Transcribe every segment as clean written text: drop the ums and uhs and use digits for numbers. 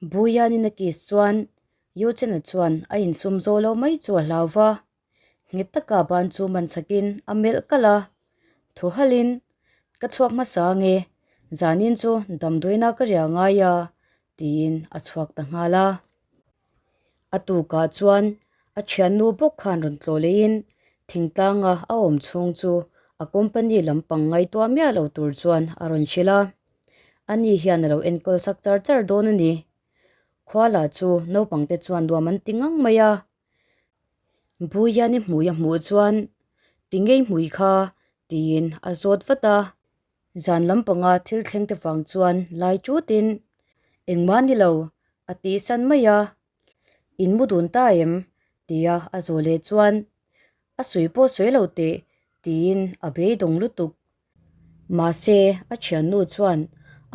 Buianin a kiss chuan Yuchena chuan a insum zawh loh mai chu a hlau va. Nghet taka ban chu man sakin a melh kalh a, thaw halhin, Ka chhuak hmasa ange, zanin chu damdawiina ka riah ngai a, tiin a chhuak ta nghal a. A tukah chuan a thiannu bawk khan rawn tlawh lehin thingtlanga a awm chhung chu a company lampang ngaihtuah miah lo tur chuan a rawn hrilh a. Ani hian a lo enkawl sak char char dawn a ni. Khuala chu naupangte chuan nuam an ti ngang mai a. Buiani hmui a hmuh chuan, Tingei hmui kha? tiin a zawt vat a. Zan lampanga thil thleng te vang chuan lai chutin, Engmah ni lo, a tihsan mai a. In mu dun ta em? tia a zawh leh chuan, A sawi pawh sawi lo teh, tiin a beidawng lutuk. Mahse, a thiannu chuan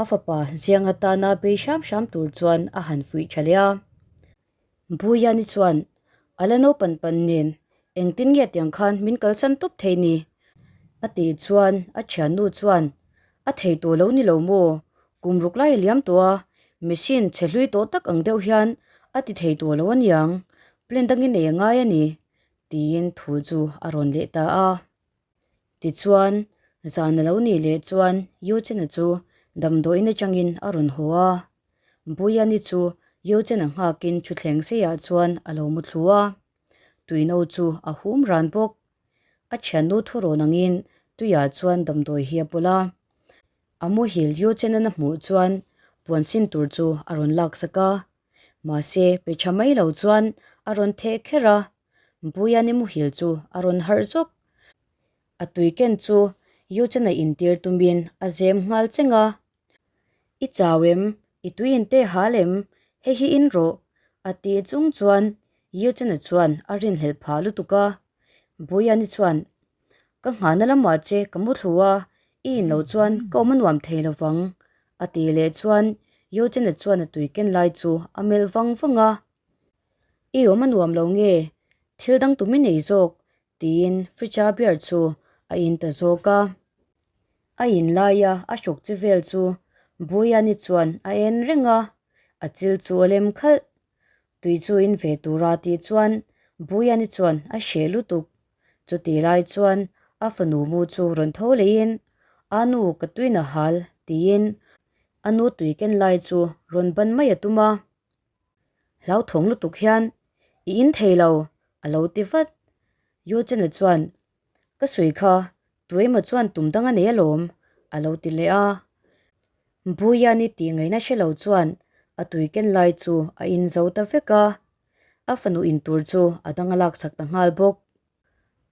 a fapa ziang atana bei hram hram tur chuan a han fuih tha leh a. Buiani chuan, A la naupan pan nen, engtin nge tiang khan min kalsan tawp thei ni? A tih chuan a thiannu chuan, A thei tawh lo ni lo maw? Kum ruk lai a liam tawh a, machine chhe hlui tawh tak ang deuh hian a ti thei tawh lo aniang, plan dangin ei a ngai a ni, tiin thu chu a rawn leh ta a. Tichuan, zan a lo nih leh chuan Yuchena chu damdawiin atangin a rawn haw a. Buyani chu Yuchena nghakin thuthleng seiah chuan a lo mu thlu a. Tuino chu a hum ran bawk. A thiannu thurawn angin tuiah chuan damdawi hi a pawlh a. A muhil Yuchena-na hmuh chuan puan sin tur chu a rawn laksak a. Mahse, pe tha mai lo chuan a rawn theh kher a. Buyani muhil chu a rawn harh zawk. A tui ken chu Yuchena intir tumin a zem nghal cheng a. I chau em? I tui in te hal em? Hei hi in rawh! A ti chung chuan Yuchena chuan a rinhlelh phah lutuk a. Buyani chuan, Ka nghahna lamah che ka mu thlu a, i in loh chuan ka awm a nuam thei lo vang, a ti leh chuan Yuchena chuan a tui ken lai chu a melh vang vang a. I awm a nuam lo nge? Thil dang tum i nei zawk, tiin fridge-a beer chu a in ta zawk a. A in laia a hruk chi vel chu Buyani chuan a en reng a, a chil chu a lem khalh. Tui chu in ve tura tih chuan Buyani chuan a hreh lutuk. Chuti lai chuan a fanu mu chu rawn tho leiin, A nu ka tuin a hal, tiin a nu tui ken lai chu rawn ban mai a tum a. Hlauthawng lutuk hian, I in thei lo, a lo ti vat. Yuchena chuan, Ka sawi kha, tuemaw chuan tum dang a nei alawm, a lo ti leh a. Buyani tih ngaihna hre lo chuan a tui ken lai chu a in zo ta vek a. A fanu in tur chu a dang a laksak ta nghal bawk.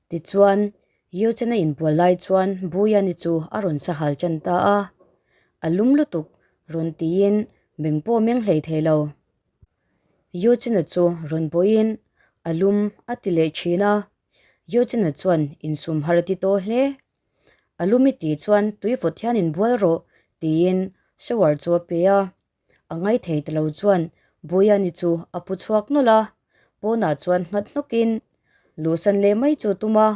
Tichuan, Yuchena inbual lai chuan Buyani chu a rawn sahal tan ta a. A lum lutuk, rawn tiin meng pawh meng hlei thei lo. Yuchena chu rawn bawhin a lum a ti leh thin a. Yuchena chuan insum har a ti tawh hle. A lum i tih chuan tui vawt hian inbual rawh, tiin shower chu a pe a. A ngaithei ta lo chuan Buyani chu a pu chhuak nawlh a, pawnah chuan nghat hnawkin luhsan leh mai chu a tum a.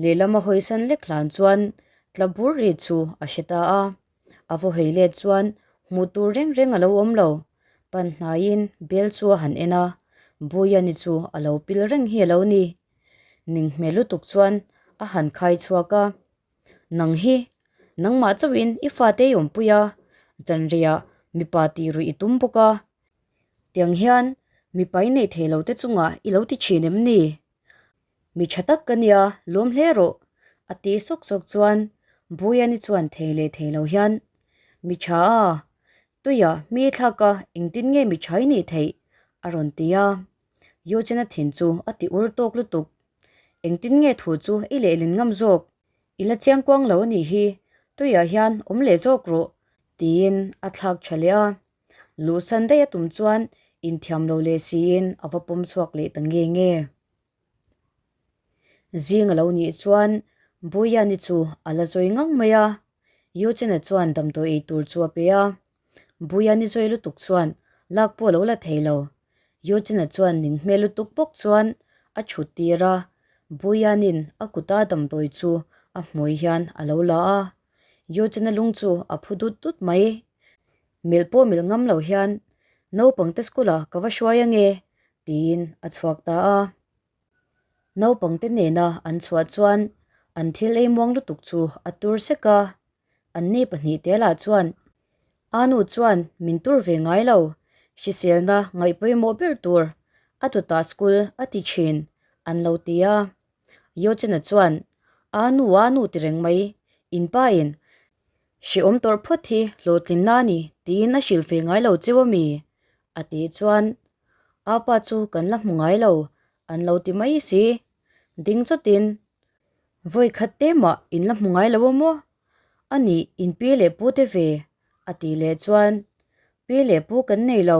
Lehlam a hawisan lek hlan chuan tla bur ri chu a hre ta a. A vaw hei let chuan hmuh tur reng reng a lo awm lo. Pan hnaiin bel chu a han en a, Buyani chu a lo pil reng hi a lo ni. Ning hmel lutuk chuan a han khai chhuak a. Nang hi, nangmah chauhin i fate i awmpui a, zanriah mipa tih ruih i tum bawk a. Tiang hian mipa i neih thei lo te chungah i lo ti thin em ni? Mi tha tak ka nia, lawm hle rawh, a ti sawk sawk chuan Buyani chuan thei leh thei lo hian, Mi tha a, tuiah mi thlak a engtin nge mi tha i nih theih? a rawn ti a. Yochana thin chu a ti ur tawk lutuk. Engtin nge thu chu i lehlin ngam zawk? I la chiang kuang lo a nih hi, tuiah hian awm leh zawk rawh, tiin a thlak tha leh a. Luhsan daih a tum chuan inthiam lo leh siin a va pawm chhuak leh ta nge nge. Zing a lo nih chuan Buyani chu a la zawi ngang mai a, Yuchena chuan damdawi ei tur chu a pe a. Buyani zawi lutuk chuan lak pawh a lo la thei lo. Yuchena chuan ning hmel lutuk bawk chuan a chhut tir a, Buyanin a kuta damdawi chu a hmui hian a lo la a. Yuchena lung chu a phu dut dut mai. Melh pawh melh ngam lo hian. Naupangte school ah ka va hruai ange tiin a chhuak ta a. Naupangte nena an chhuah chuan an thil ei muang lutuk chu a tur sek a, an ni pahnihte lah chuan a nu chuan min tur ve ngai lo, hriselna ngaih pawimawh ber tur a tutah school a ti thin an lo ti a. Yochena chuan a nu a nu ti reng mai, in pa in Hrehawm tawrh phawt hi hlawhtlinna a ni tiin a hrilh ve ngai lo cheu a mi? A tih chuan Apa chu kan la hmu ngai lo an lo ti mai si. Ding chawtin Vawi khat te mah in la hmu ngai lo a maw? A nih in pi leh pu te ve a tih leh chuan Pi leh pu kan nei lo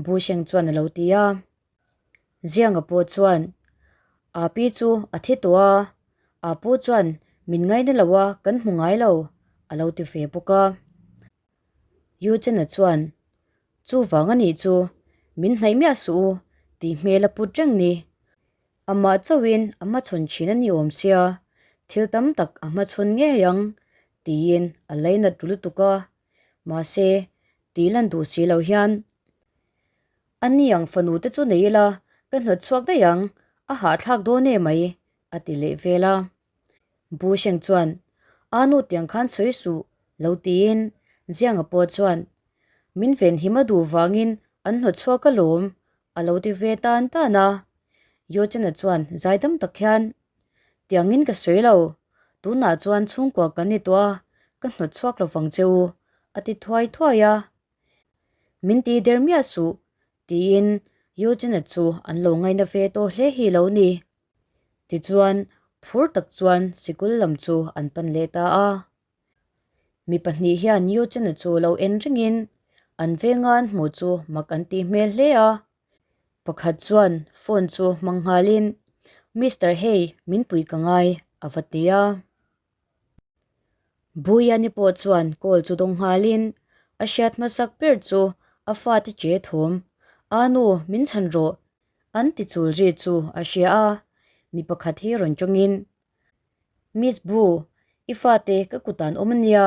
Busheng chuan a lo ti a. Zianga pawh chuan A pi chu a thi tawh a, a pu chuan min ngaina lo a kan hmu ngai lo a lo ti ve bawk a. Yuchena chuan Chuvang a nih chu min hnaih miah suh u tih hmel a put reng ni. Amah chauhin a hmachhawn thin a ni awm sia, thil tam tak a hmachhawn ngei ang tiin a lainat ru lutuk a. Mahse, tih lan duh si lo hian A ni ang fanu te chu nei ila, ka hnawt chhuak daih ang, a hahthlak dawn e mai, a ti leh vel a. Bu Sheng chuan, A nu tiang khan sawi suh, lo tiin Zianga pawh chuan, Min venhim a duh vangin an hnawt chhuak alawm, a lo ti ve tan tan a. Yochana chuan zaidam tak hian, Tiangin ka sawi lo, tunah chuan chhungkua kan ni tawh a, ka hnawt chhuak lo vang che u, a ti thuai thuai a. Min ti der miah suh, tiin Eugene-a chu an lo ngaina ve tawh hle hi lo ni. Tichuan, phur tak chuan sikul lam chu an pan leh ta a. Mi pahnih hian Eugene-a chu lo en ringin an venga an hmuh chu mak an tih hmel hle a. Pakhat chuan phone chu hmang nghalin, Mister hei, min pui ka ngai, a va ti a. Buyani pawh chuan call chu dawng nghalin a hriat hmasak ber chu a fate che thawm, A nu, min chhan rawh, an ti chul ri chu a hria a, mi pakhat hi rawn tawngin, Miss Bu, i fate ka kutan awm a nia,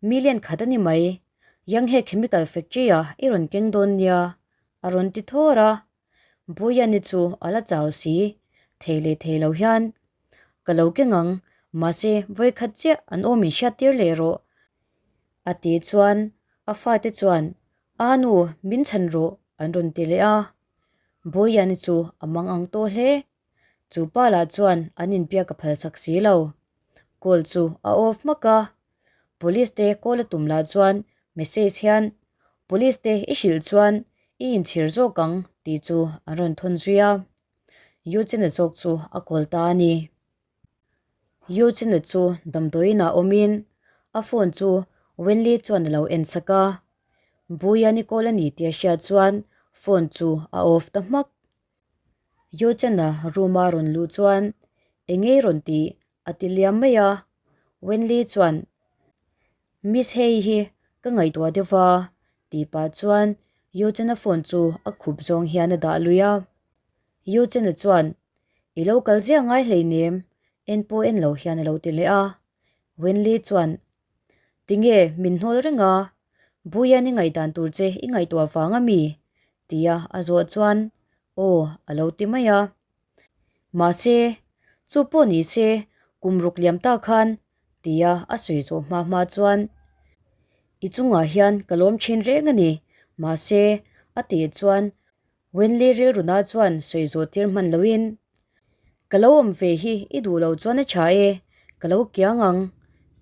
million khat a ni mai, Yanghe Chemical Factory ah i rawn keng dawn nia, a rawn ti thawr a. Buyani chu a la chau si, thei leh thei lo hian, Ka lo keng ang, mahse vawikhat chiah an awm in hriat tir leh rawh. A tih chuan a fate chuan, A nu, min chhan rawh, an rawn ti leh a. Bawiani chu a mang ang tawh hle. Chu pa lah chuan an inbiak a phalsak si lo. Call chu a off hmak a. Police te call a tum lah chuan message hian, Police te i hrilh chuan i inchhir zawk ang tih chu an rawn thawn zui a. Eugene-a zawk chu a kawl ta a ni. Eugene-a chu damdawiinah awmin a phone chu Wenli chuan a lo en sak a. Buia ni kawl a ni tih a hriat chuan phone chu a off ta hmak. Eugene-a room-a rawn luh chuan eng ei rawn tih a ti liam mai a. Wenli chuan Miss hei hi ka ngaihtuah deuh va tih pah chuan Eugene-a phone chu a khup zawng hian a dah lui a. Eugene-a chuan I lo kal ziah ngai hleinem en pawh en lo hian a lo ti leh a. Wenli chuan Tinge min hnawl reng a, Buian i ngaihdan tur che i ngaihtuah vang a mi? tia a zawh chuan Aw a lo ti mai a. Mahse, chu pawh ni se kum ruk liam ta khan tia a sawi zawh hma hma chuan I chungah hian ka lawm thin reng a ni, mahse a tih chuan Wenley rilruna chuan sawi zawh tir hman loin Ka lo awm ve hi i duh loh chuan a tha e, ka lo kiang ang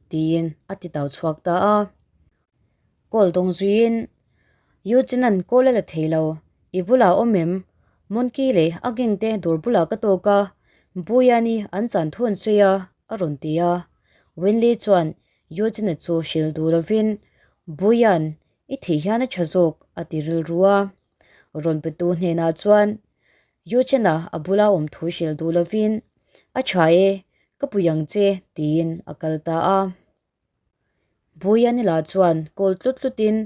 tiin a ti tau chhuak ta a. Call dawng zuiin Eugene-a'n call a la thei lo, i bulah awm em? Monkey leh a gang te dawr bulah ka tawk a, Buyani an chan thu an sawi a, a rawn ti a. Wenley chuan Eugene-a chu hrilh duh lovin Buyan, i thih hian a tha zawk, a ti rilru a. Rawn petu hnenah chuan Eugene-a a bula awm thu hrilh duh lovin A tha e, ka pui ang che, tiin a kal ta a. Buyani lah chuan call tlut tlutin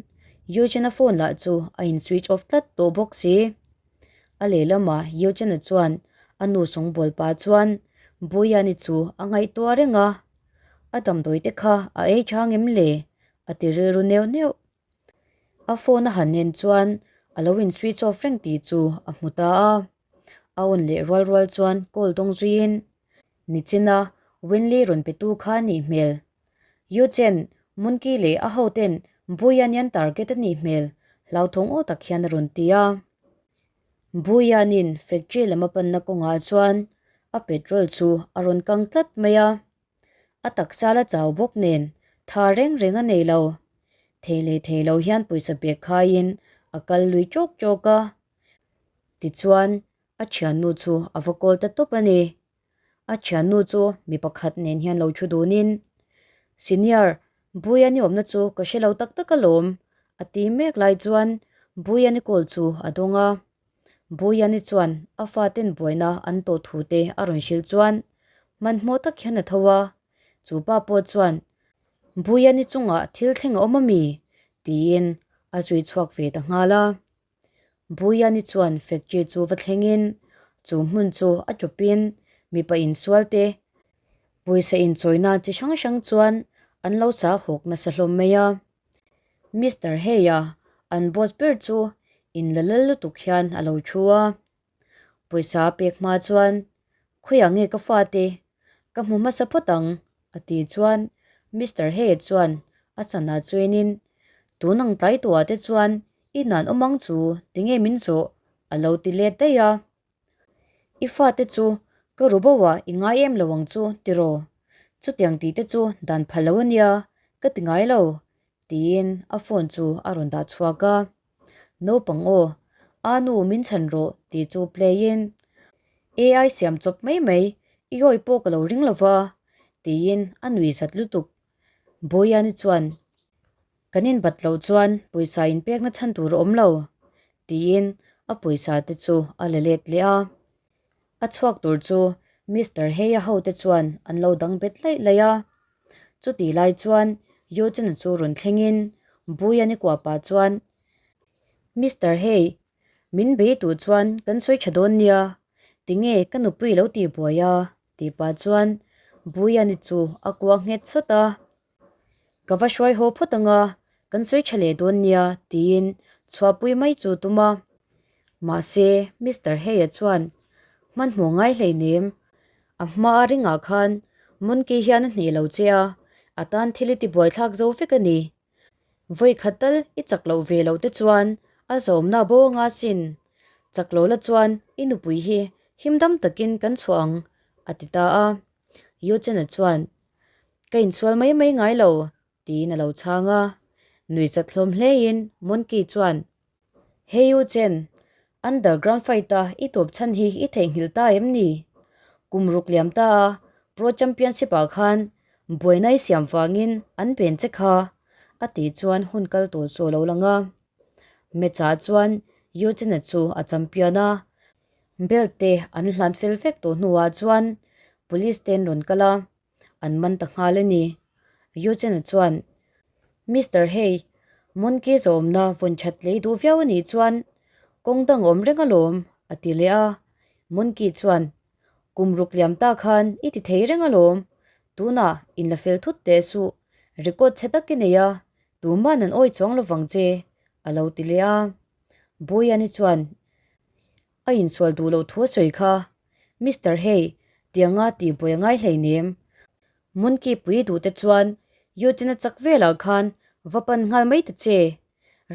Eugene-a phone lah chu a in switch off tlat tawh bawk si. A lehlamah Eugene-a chuan a nu sawngbawl pah chuan Buyani chu a ngaihtuah reng a, A damdawi te kha a ei tha ngem le? a ti rilru neuh neuh. A phone a han en chuan a lo in switch off reng tih chu a hmu ta a. A on leh rual rual chuan call dawng zuiin Nichina Winley rawn pe tu kha a nih hmel. Yu Chen, Monkey leh a hoten Buianian target a nih hmel, hlauthawng aw tak hian a rawn ti a. Buianin factory lam a panna kawngah chuan a petrol chu a rawn kang tlat mai a. A taksa la chau bawk nen tha reng reng a nei lo. Thei leh thei lo hian pawisa bag khaiin a kal lui tawk tawk a. Tichuan, a thiannu chu a va kawl ta tawp a ni. A thiannu chu mi pakhat nen hian lo thu dunin, Senior, Buiani awmna chu ka hre lo tak tak alawm, a ti mek lai chuan Buiani kawl chu a dawng a. Buiani chuan a faten buaina an tawh thu te a rawn hrilh chuan hmanhmawh tak hian a tho a. Chu pa pawh chuan, Buiani chungah thil thleng a awm ami? tiin a zui chhuak ve ta nghal a. Buiani chuan factory chu va thlengin chu hmun chu a tawpin mipa insual te pawisa inchawina chi hrang hrang chuan an lo sa hawk nasa hlawm mai a. Mister Heia an boss ber chu in la lal lutuk hian a lo thu a. Pawisa a pek hma chuan khawiah nge ka fate ka hmu hmasa phawt ang a ti chuan Mister Heia chuan a sana chuanin tun ang tlai tawhah te chuan i nan awm ang chu tinge min zawh a lo ti let daih a. I fate chu ka ru bo ah i ngai em lo ang chu tiraw? Chutiang tih te chu dan phal lo ania ka ti ngai lo tiin a phone chu a rawn dah chhuak a. Naupang aw, a nu min chhan rawh tih chu play in AI siam chawp mai mai i awi pawh ka lo ring lo va tiin a nui zat lutuk. Bawiani chuan Kan inbat loh chuan pawisa inpekna chhan tur a awm lo, tiin a pawisa te chu a la let leh a. A chhuak tur chu Mister Heia hote chuan an lo dang bet laih laih a. Chutih lai chuan Yojana chu rawn thlengin Buiani kuapa chuan, Mister Hei, min bei duh chuan kan sawi tha dawn nia, tinge ka nupui lo tih buai a? tih pah chuan Buiani chu a kua nghet chawt a. Ka va hruai haw phawt ang a, kan sawi tha leh dawn nia tiin chhuahpui mai chu tum a. Mahse, Mister Heya chuan hmanhmawh ngai hleinem, a hma a ringah khan Monkey hian a hneh lo che a, a tan thil i ti buaithlak zo vek a ni. Vawi khat tal i chak loh ve loh te chuan a zawmna bo anga sin. Chak lo la chuan i nupui hi himdam takin kan chhuah ang, a ti ta a. Yojana chuan, Ka insual mai mai ngai lo, tiin a lo chhang a. Nui chat hlawm hlein Monkey chuan, Hey U Chen, underground fight-a i tawp chhan hi i theihnghilh ta em ni? Kum ruk liam ta a, Pro Championship-ah khan buaina i siam vangin an pen che kha, a tih chuan hun kal tawh chu a lo lang a. Match-ah chuan Yu Chen-a chu a champion a, Belt te an hlan fel vek tawh hnuah chuan police te an rawn kal a, an man ta nghal a ni. Eugene chuan, Mister hei, Monkey zawmna vawn that lei duh viau a nih chuan kawng dang awm reng alawm, a ti leh a. Monkey chuan, Kum ruk liam ta khan i ti thei reng alawm, tunah in la fel thut teh suh, record chhe tak i nei a, tuman an awi chuang lovang che, a lo ti leh a. Buiani chuan a insual duh loh thu a sawi kha, Mister Hey, tianga tih buai a ngai hleinem. Monkey pui duh te chuan Eugene-a chak velah khan va pan nghal mai ta che.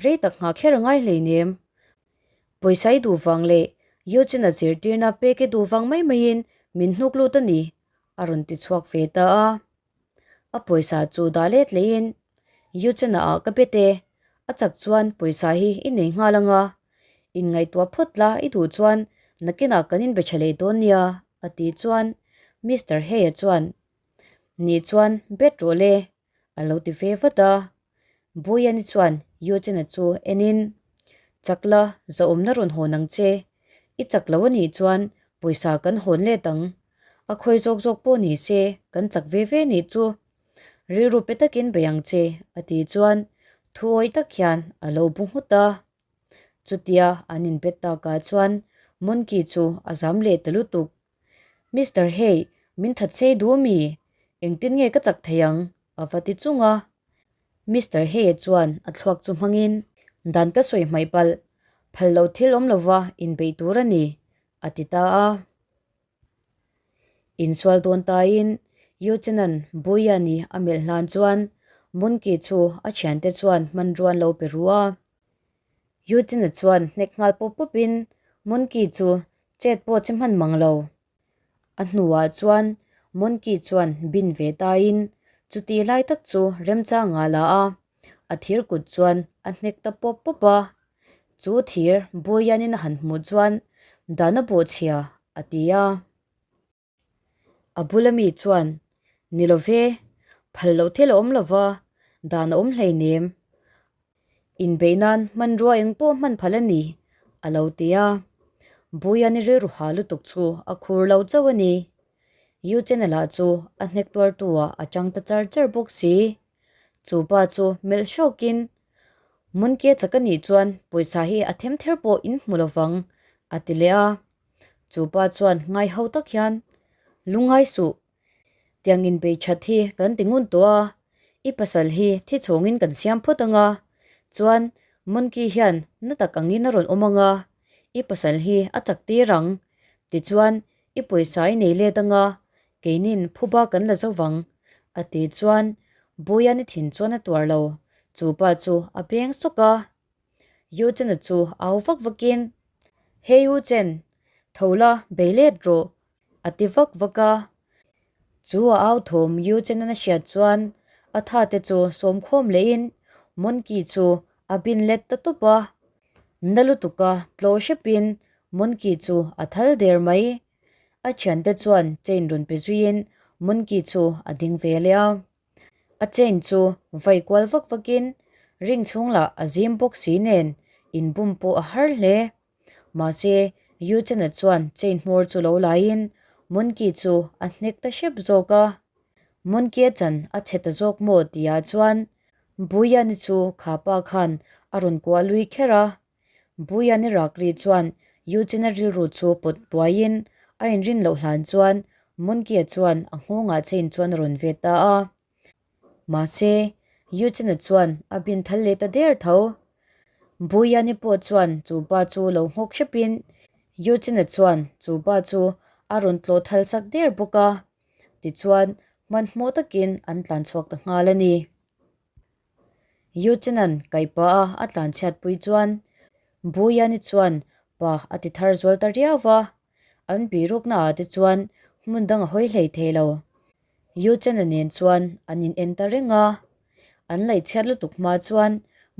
Rei tak nghah kher a ngai hleinem. Pawisa i duh vang leh Eugene-a zirtirna pek i duh vang mai maiin min hnuk lut a ni, a rawn ti chhuak ve ta a. A pawisa chu dah let lehin, Eugene-a ah ka bet e, a chak chuan pawisa hi i nei nghal ang a, inngaihtuah phawt la i duh chuan nakinah kan inbe tha leh dawn nia, a tih chuan Mister Heya chuan, Nih chuan bet rawh le, a lo ti ve vat a. Buiani chuan Eugene-a chu enin, Chak la, zahawmna rawn hawn ang che. I chak lo a nih chuan pawisa kan hawn let ang. A khawi zawk zawk pawh ni se, kan chak ve ve nih chu. Rilru pe takin bei ang che, a tih chuan thuawi tak hian a lo bu nghut a. Chutia an inbet takah chuan Monkey chu a zam leh ta lutuk. Mister Hey, min that sei duh ami? Engtin nge ka chak thei ang? A va ti chung a. Mister Hey chuan a thluak chu hmangin, Dan ka sawi hmaih palh. Phal loh thil awm lova inbeih tur a ni, a ti ta a. Insual dawn tain Yuchenan Buyani a melh hlan chuan Monkey chu a thiante chuan hmanrua an lo pe ru a. Yuchena chuan hnek nghal pawp pawpin Monkey chu chet pawh che hman mang lo. A hnuah chuan Monkey chuan bin ve tain chuti lai tak chu remchang a la a, a thir kut chuan a hnek ta pawp pawp a. Chu thir Buianin a han hmuh chuan dan a bawhchhia a ti a. A bula mi chuan, Ni lo ve, phal loh thil a awm lo va, dan a awm hleinem. Inbeih nan hmanrua eng pawh hman phal a ni, a lo ti a. Buiani rilru ha lutuk chu a khur lo chauh a ni. Euchena lah chu a hnek tuartu ah a chang ta char char bawk si. Chu pa chu melh hrawkin, Hmunke chak a nih chuan pawisa hi a them ther pawh in hmu lovang, a ti leh a. Chu pa chuan ngai ho tak hian, Lungngai suh, tiang inbei that hi kan ti ngun tawh a, i pasal hi thi chhawngin kan siam phawt ang a, chuan Monkey hian na tak angin a rawn awm ang a, i pasal hi a chak tir ang, tichuan i pawisa i nei let ang a, keinin phuba kan la zo vang, a ti chuan Buiani thin chuan a tuar lo, chu pa chu a beng sawk a. Yu-Chen-a chu au vak vakin, Hey Yu-Chen, tho la, bei let rawh, a ti vak vak a. Chu a au thawm Yu-Chen-an a hriat chuan a tha te chu sawmkhawm lehin Monkey chu a bin let ta tawp a. Na lutuka tlaw hrepin Monkey chu a thal der mai. A thiante chuan chain rawn pe zuiin Monkey chu a ding ve leh a. A chain chu vai kual vak vakin ring chhung lah a zim bawk si nen inbum pawh a har hle. Mahse, Yuchena chuan chain hmawr chu lo laiin Monkey chu a hnek ta hrep zawk a. Monkey a chan a chhe ta zawk maw tihah chuan Buyani chu khapa khan a rawn kuah lui kher a. Buyani rakri chuan Yuchena rilru chu pawt buaiin a inrin loh hlan chuan Monkey-a chuan a nghawngah chain chuan a rawn vet ta a. Mahse, Yuchena chuan a bin thal leh ta der tho. Buyani pawh chuan chu pa chu lo nghawk hrepin Yuchena chuan chu pa chu a rawn tlawh thal sak der bawk a. Tichuan, hmanhmawh takin an tlan chhuak ta nghal a ni. Yuchena'n kaihpa a a tlan chhiatpui chuan Buyani chuan pa a ti thar zual ta riau va. An birukna ah te chuan hmun dang a hawi hlei thei lo. Yuchena nen chuan an in en ta reng a. An laih chhiat lutuk hma chuan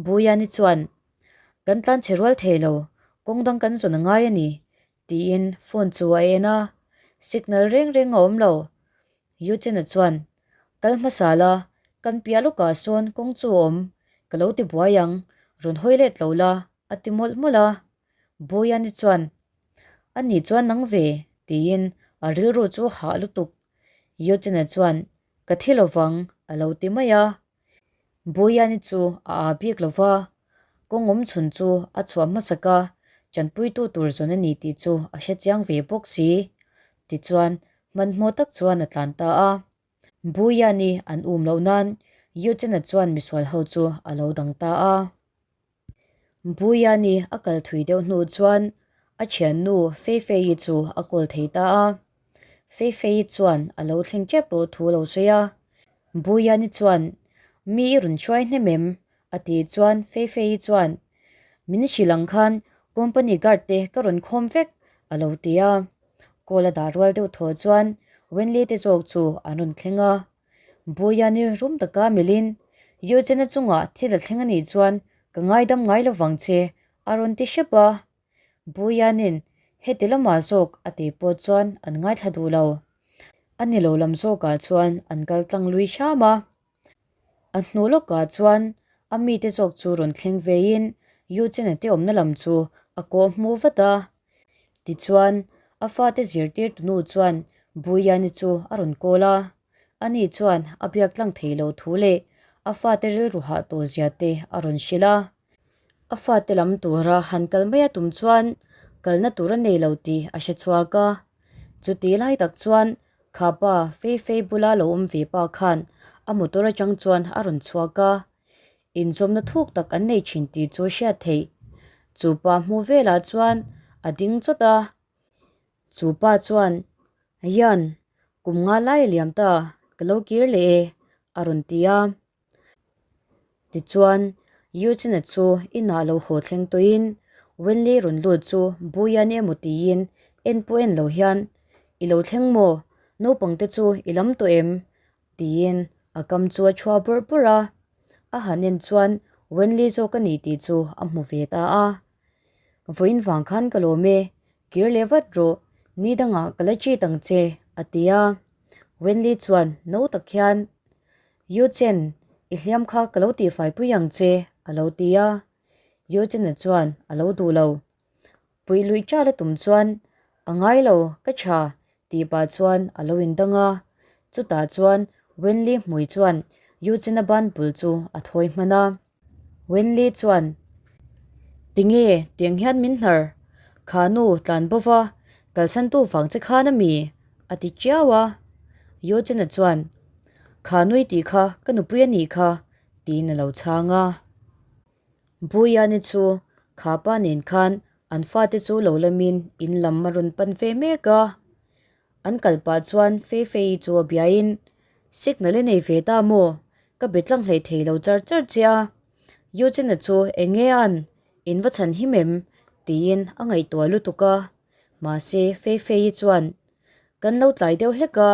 Buyani chuan, Kan tlan chhe rual thei lo, kawng dang kan zawn a ngai a ni, tiin phone chu a en a. Signal reng reng a awm lo. Yuchena chuan, Kal hmasa la, kan piah lawkah sawn kawng chu a awm, ka lo ti buai ang, rawn hawi let lo la, a ti mawlh mawlh a. Buyani chuan, A nih chuan nang ve, tiin a rilru chu hah lutuk. Yochina chuan, Ka thi lo vang, a lo ti mai a. Buyani chu a aa bik lo va, kawng awm chhun chu a chhuah hmasak a, chanpuitu tur zawn a ni tih chu a hre chiang ve bawk si. Tichuan, hmanhmawh tak chuan a tlan ta a. Buyani an um loh nan Yochina chuan misual ho chu a lo dang ta a. Buyani a kal thui deuh hnu chuan a thiannu Feifei-i chu a call thei ta a. Feifei-i chuan a lo thleng tep tawh thu a lo sawi a. Buyani chuan, Mi i rawn hruai hnem em? a tih chuan Feifei-i chuan, Min hrilh ang khan company guard te ka rawn khawm vek, a lo ti a. Call a dah rual deuh thaw chuan Wenley te zawk chu an rawn thleng a. Buyani rum taka milin, Euchena chungah thil a thleng a nih chuan ka ngaidam ngai lo vang che, a rawn ti hrep a. Buyanin heti lamah zawk a tih pawh chuan an ngaithla duh lo. A ni lo lam zawkah chuan an kal tlang lui hram a. A hnu lawkah chuan a mite zawk chu rawn thleng veiin Euchena te awmna lam chu a kawh hmuh vat a. Tichuan, a fate zirtirtu nu chuan Buyani chu a rawn kawl a. Ani chuan a biak tlang thei lo thu leh a fate rilru hah tawh zia te a rawn hrilh a. A fate lam tura han kal mai a tum chuan kalna tur a nei lo tih a hre chhuak a. Chuti lai tak chuan kha pa fei fei bula lo awm ve pa khan a motor atang chuan a rawn chhuak a. Inzawmna thuk tak an nei thin tih chu hriat theih. Chu pa hmuh velah chuan a ding chawt a. Chu pa chuan, Yan, kum nga lai a liam ta, ka lo kir leh e, a rawn ti a. Tichuan, Eugene-a chu inah lo haw thleng tawhin Wenley rawn lut chu Buian emaw tiin en pawh en lo hian, I lo thleng maw? Naupangte chu i lam tawh em? tiin a kam chu a chhuah bawrh bawrh a. A han en chuan Wenley zawk a ni tih chu a hmu ve ta a. Vawiin vang khan ka lawm e, kir leh vat rawh, ni dangah ka la cheat ang che, a ti a. Wenley chuan no tak hian, Yu Chen, i hliam kha ka lo tihfai pui ang che, a lo ti a. Yu Chen-a chuan a lo duh lo. Puih luih ṭal a tum chuan, A ngai lo, ka ṭha, tih pah chuan a lo indang a. Chutah chuan Wenli hmui chuan Yu Chen-a ban bul chu a thawi hman a. Wenli chuan, Tinge, tiang hian min hnar? Kha nu tlan bo va, kalsantu vang che khan a mi? a ti chiau a. Yojana chuan, Kha nui tih kha ka nupui a nih kha, tiin a lo chhang a. Buyani chu kha pa nen khan an fate chu lo lamin in lam a rawn pan ve mek a. An kal pah chuan Feifei chu a biain, Signal i nei ve ta maw? Ka be tlang hleih thei lo char char che a. Yojana chu eng nge an in va chhan him em? tiin a ngaihtuah lutuk a. Mahse, Feifei chuan, Kan lo tlai deuh hlek a,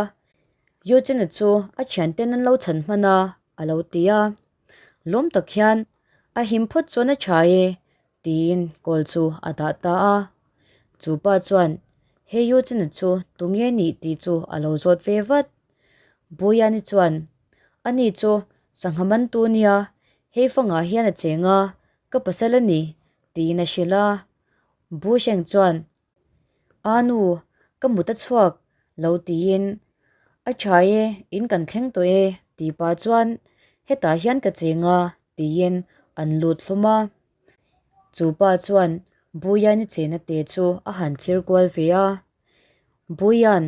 Eugene-a chu a thianten an lo chhan hman a, a lo ti a. Lawm tak hian, A him phawt chuan a tha e, tiin call chu a dah ta a. Chu pa chuan, He Eugene-a chu tunge nih tih chu a lo zawt ve vat. Buyani chuan, Ani chu sangha mantu nia, hei fangah hian a cheng a, ka pasal a ni, tiin a hrilh a. Busheng chuan, A nu, ka mut a chhuak lo tiin, A tha e, in kan thleng tawh e tih pah chuan hetah hian ka cheng a tiin an lut hlawm a. Chu pa chuan Buian i chena te chu a han thlir kual ve a, Buian,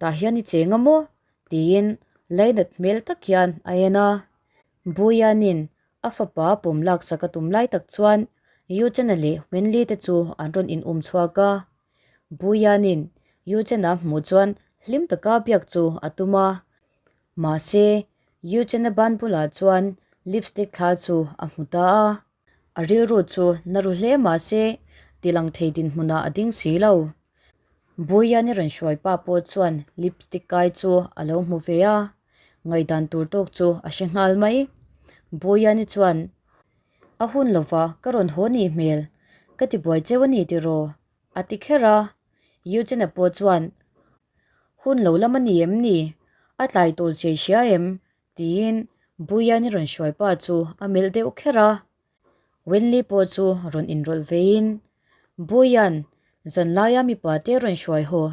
tah hian i cheng a maw? tiin lainat hmel tak hian a en a. Buianin A fapa pawm laksak a tum lai tak chuan Yuchena leh Wenli te chu an rawn in um chhuak a. Buianin Yuchena hmuh chuan hlim taka biak chu a tum a. Mahse, Yuchena ban bulah chuan lipstick thla chu a hmu ta a. A rilru chu na ru hle mahse tilang thei dinhmunah a ding si lo. Buiani rawn hruai pa pawh chuan lipstick kai chu a lo hmu ve a, ngaihdan tur tawk chu a hre nghal mai. Buiani chuan, A hun lova ka rawn haw nih hmel, ka ti buai cheu a ni tiraw? a ti kher a. Eugene-a pawh chuan, Hun lo lam a ni em ni? A tlai tawh zia i hria em? tiin Buiani rawn hruai pa chu a melh deuh kher a. Wenli pawh chu rawn inrawlh veiin, Buian, zanlaia mipa te rawn hruai haw,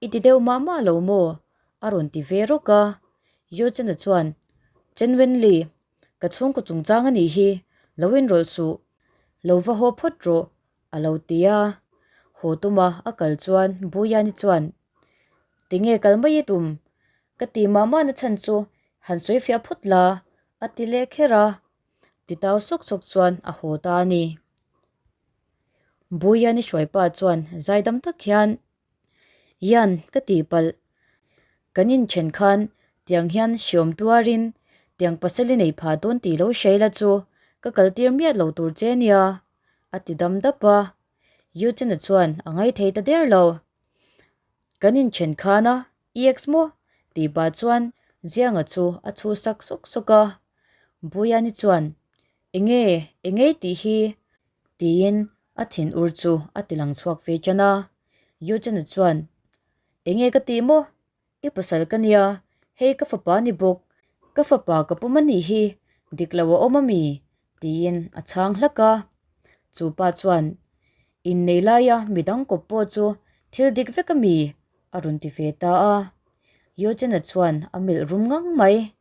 i ti deuh mah mah lo maw? a rawn ti ve rawk a. Yojana chuan, Chen Wenli, ka chhungkaw chungchang a nih hi, lo inrawlh suh, lo va haw phawt rawh, a lo ti a. Haw tuma a kal chuan Buiani chuan, Tinge kal mai i tum? Ka ti mah mah na chhan chu han sawi fiah phawt la, a ti leh kher a. Titau sawk sawk chuan a haw ta a ni. Buiani hruaipa chuan zaidam tak hian, Ian, ka tihpalh. Kan inthen khan tiang hian hriawm tuarin tiang pasal i nei phah dawn tih lo hria ila chu ka kaltir miah lo tur che nia, a ti dam dap a. Eugene-a chuan a ngaithei ta der lo. Kan inthen khan a EX maw? tih pah chuan Zianga chu a chhu sak sawk sawk a. Buiani chuan, Enge, engei tih hi? tiin a thin ur chu a ti lang chhuak ve tan a. Yuchana chuan, Enge ka tih maw? I pasal ka nia, hei ka fapa ni bawk, ka fapa ka pawm a nih hi, dik lo a awm a mi? tiin a chhang hlak a. Chu pa chuan, Innei laia midang kawp pawh chu thil dik vek a mi? a rawn ti ve ta a. Yojana chuan a melh rum ngang mai.